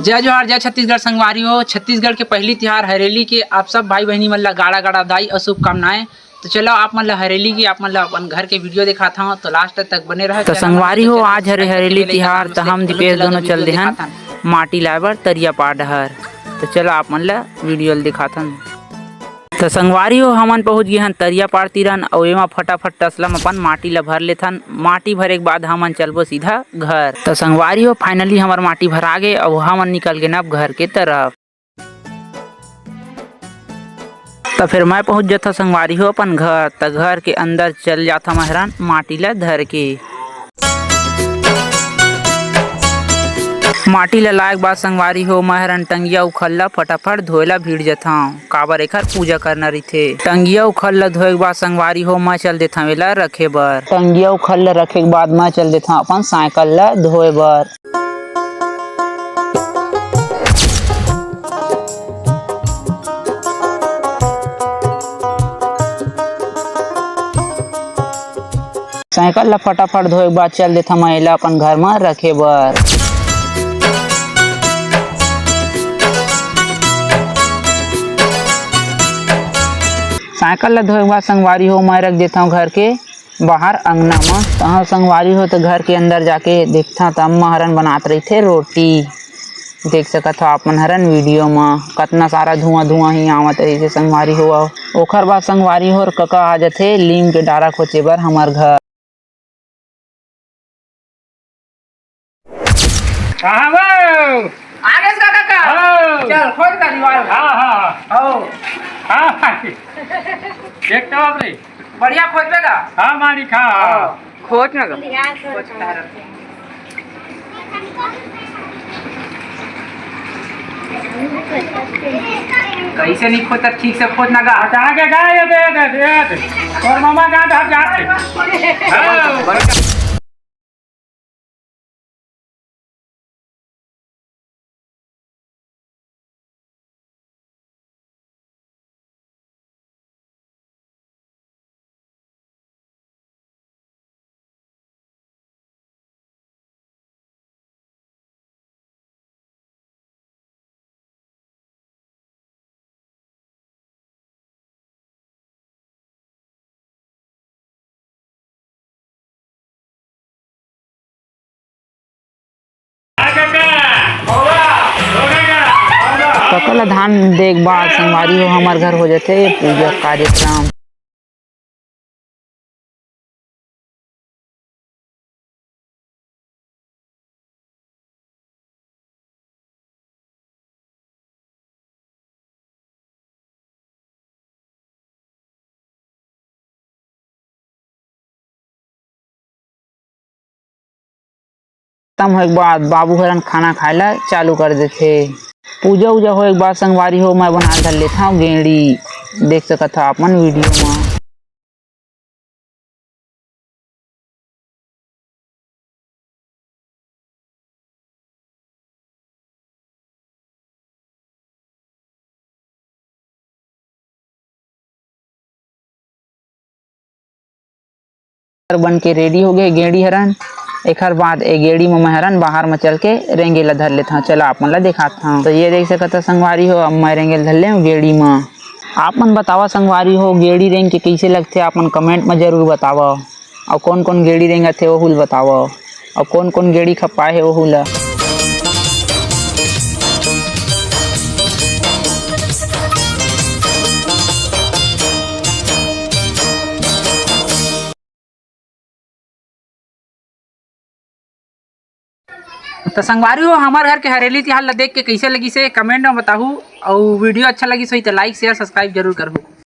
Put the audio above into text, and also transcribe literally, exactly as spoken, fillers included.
जय जोहार, जय छत्तीसगढ़ संगवारी हो। छत्तीसगढ़ के पहली तिहार हरेली के आप सब भाई बहिनी मन ला गाड़ा गाड़ा बधाई अउ शुभकामनाएं। तो चलो, आप मन ला हरेली की आप मन ला अपन घर के वीडियो दिखाता हूँ, तो लास्ट तक बने रहो। तो संगवारी हो, आज हरे हरेली तिहार, तो हम दीपेश दोनों चल दे हन माटी लाए बर तरिया पार डहर। तो चलो, आप मन ला वीडियो ल दिखाथन। तो संगवारी हो, हमन पहुंच गे हन तरिया पार तीरन, अउ एमा फटाफट तसला म अपन माटी ला भर लेथन। माटी भरे के बाद हमन चलबो सीधा घर। तो संगवारी हो, finally हमर माटी भरा गे, अउ हमन निकल गेन अब घर के तरफ। तो फिर मैं पहुंच जाथव संगवारी हो अपन घर। तो घर के अंदर चल जाथव महरन माटी ला धर के। माटी ला लाए के बाद संगवारी हो, महरन टंगिया उखल ला फटाफट धोए ला भिड़ जथंव, काबर एखर पूजा करना रहिथे। टंगिया उखल ला धोए के बाद संगवारी हो, मैं चल देथंव एला रखे बर। टंगिया उखल ला रखे के बाद मैं चल देथंव अपन साइकिल ला धोए बर। साइकिल ला फटाफट धोए के बाद चल देथंव मैं एला अपन घर म रखे बर। साइकिल ला धोए के बाद संगवारी हो, मैं रख देथंव घर के बाहर अंगना म। तहाँ संगवारी हो, तो घर के अंदर जाके देखथंव, त अम्मा हरन बनात रहिथे रोटी। देख सकत हो आप मन हरन वीडियो म, कतना सारा धुआं धुआं ही आवत रहिथे संगवारी हो। ओखर बाद संगवारी हो, कका आ जथे लीम के डारा खोचे बर हमर घर। कहाँ वो? आ गए का काका? हाँ। चल, खोज का दीवार। हाँ, हाँ, हाँ। हो। हाँ, हाँ। देख तो बाप रे। बढ़िया खोजबे का? हाँ, मालिक, हाँ, हाँ। खोज ना का। कैसे नहीं खोजता, ठीक से खोज ना का। हटा के का ये दे, दे, दे, दे। तोर मामा का धर जाते। हाँ। कका ला धान दे के बाद संगवारी हो हमर घर हो जाथे पूजा कार्यक्रम। खतम होए के बाद बाबू हरन खाना खाए ला चालू कर देथे। पूजा उजा होए के बाद संगवारी हो, मैं बनाए धर लेथव गेंड़ी। देख सकत हव आप मन वीडियो म। बन के रेडी हो गए गेड़ी हरन। एखर बाद ए गेड़ी म मैं हरन बाहर म चल के रेंगे ला धर लेथव। चला आप मन ला देखात हव। तो ये देख सकत हव संगवारी हो, अब मैं रेंगे ला धर लेव गेड़ी म। आप मन बतावा संगवारी हो, गेड़ी रेंग के कइसे लगथे, आप मन कमेंट म जरूर बतावा। अउ कोन कोन गेड़ी रेंगत हे, ओहू ल बतावा। अउ कोन कोन गेड़ी खपाए हे, ओहू ल। तो संगवारी हो, हमर घर के हरेली तिहार ला देख के कइसे लगिस हे, कमेंट म बताहू। अउ वीडियो अच्छा लगिस होही, तो लाइक, शेयर, सब्सक्राइब जरूर करहू।